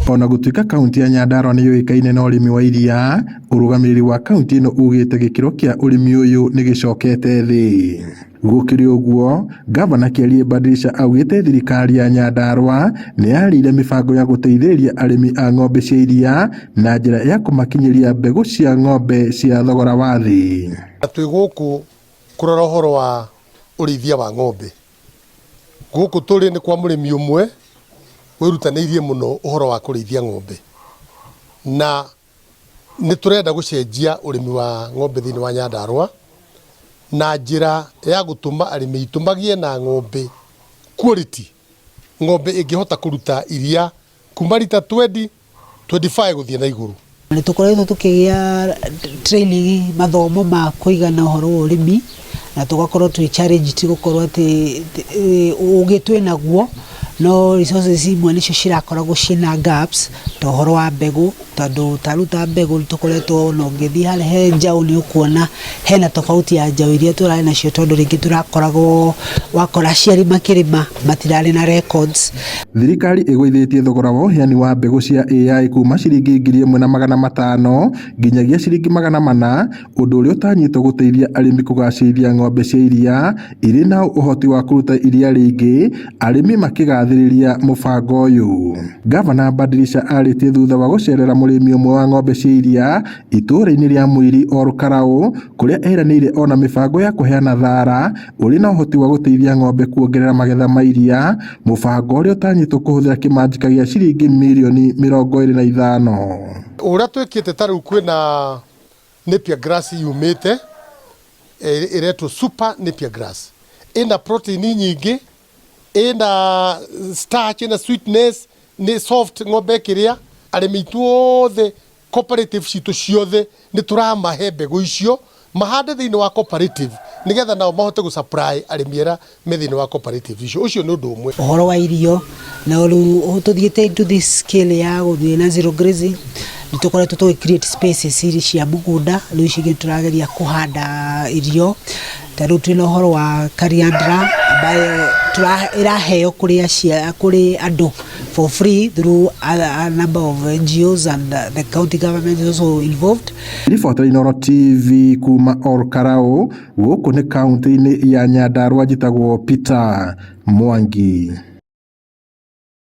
Ona gũtuĩka kaunti ya Nyandarua nĩ yũĩkaine na ũrĩmi wa iria, ũrũgamĩrĩri wa kaunti ĩno ugĩte gĩkĩro kĩa ũrĩmi ũyũ nĩ gĩcokete thĩ. Gũkĩrĩ ũguo, Ngavana Kĩarie Badilisha augĩte thirikari ya Nyandarua nĩ yarĩire mĩbango ya gũteithĩrĩria arĩmi a ng'ombe cia iria na njĩra ya kũmakinyĩria mbegũ cia ng'ombe cia thogora wa thĩ. Twĩ gũkũ kũrora ũhoro wa ũrĩithia wa ng'ombe. Gũkũ tũrĩ nĩ kwa mũrĩmi ũmwe wĩrutanĩirie mũno ũhoro wa kũrĩithia ng'ombe. Na nĩ tũrenda gũcenjia ũrĩmi wa ng'ombe thĩinĩ wa Nyandarua na njĩra ya gũtũma arĩmi aitũ magĩe na ng'ombe quality, ng'ombe ĩngĩhota kũruta iria kuma rita 20, 25 gũthiĩ na igũrũ. Nĩ tũkoretwo tũkĩgĩa training, mathomo ma kũigana ũhoro wa ũrĩmi, na tũgakorwo twĩ challenged gũkorwo atĩ ũgĩ twĩ naguo, no resources imwe nĩcio cirakoragwo ciĩna gaps, ta ũhoro wa mbegũ, tondũ ta rĩu ta mbegũ nĩ tũkoretwo, ona ũngĩthiĩ harĩa he njaũ, nĩ ũkuona hena tofauti ya njaũ iria tũrarĩ nacio, tondũ rĩngĩ tũrakoragwo wakora aciari makĩrĩma matirarĩ na records. Thirikari ĩgũithĩtie thogora wa ũheani wa mbegũ cia AI kuma ciringi 1500 nginyagia ciringi 400, ũndũ ũrĩa ũtanyĩtwo gũteithia arĩmi kũgacĩrithia ng'ombe cia iria irĩ na ũhoti wa kũruta iria rĩingĩ, arĩmi makĩgathĩrĩria mũbango ũyũ. Gavana Badilisha arĩtie thutha wa gũcerera mũrĩmi ũmwe wa ng'ombe cia iria itũũra-inĩ rĩa Mwiri Olkalau, kũrĩa eranĩire ona mĩbango ya kũheana thara ũrĩ na ũhoti wa gũteithia ng'ombe kuongerera magetha ma iria, mũbango ũrĩa ũtanyĩtwo kũhũthĩra kĩmanjĩka gĩa ciringi mirioni 25. Ũrĩa twĩkĩte, ta rĩu kwĩna Napier grass yumĩte ĩretwo super Napier grass, ĩna protein nyingĩ, ĩna starch, ĩna sweetness, nĩ soft ng'ombe ĩkĩrĩa. Arĩmi aitũ othe, cooperative citũ ciothe, nĩ tũramahe mbegũ icio mahande thĩinĩ wa cooperative, nĩgetha nao mahote gũ supply arĩmi arĩa me thĩinĩ wa cooperative icio. Ũcio nĩ ũndũ ũmwe. Ũhoro wa irio, na rĩu tũthiĩte into this scale ya gũthiĩ na zero grazing, nĩ tũkoretwo tũgĩ create spaces iri cia mũgũnda. Rĩu ici ingĩ tũrageria kũhanda irio, ta rĩu twĩna ũhoro wa coriander ambayo ĩraheo kũrĩ acia kũrĩ andũ for free through a number of NGOs, and the county government is also involved. Ribota Inooro TV kuma Olkalau, gũkũ nĩ kaunti-inĩ ya Nyandarua, njĩtagwo Peter Mwangi.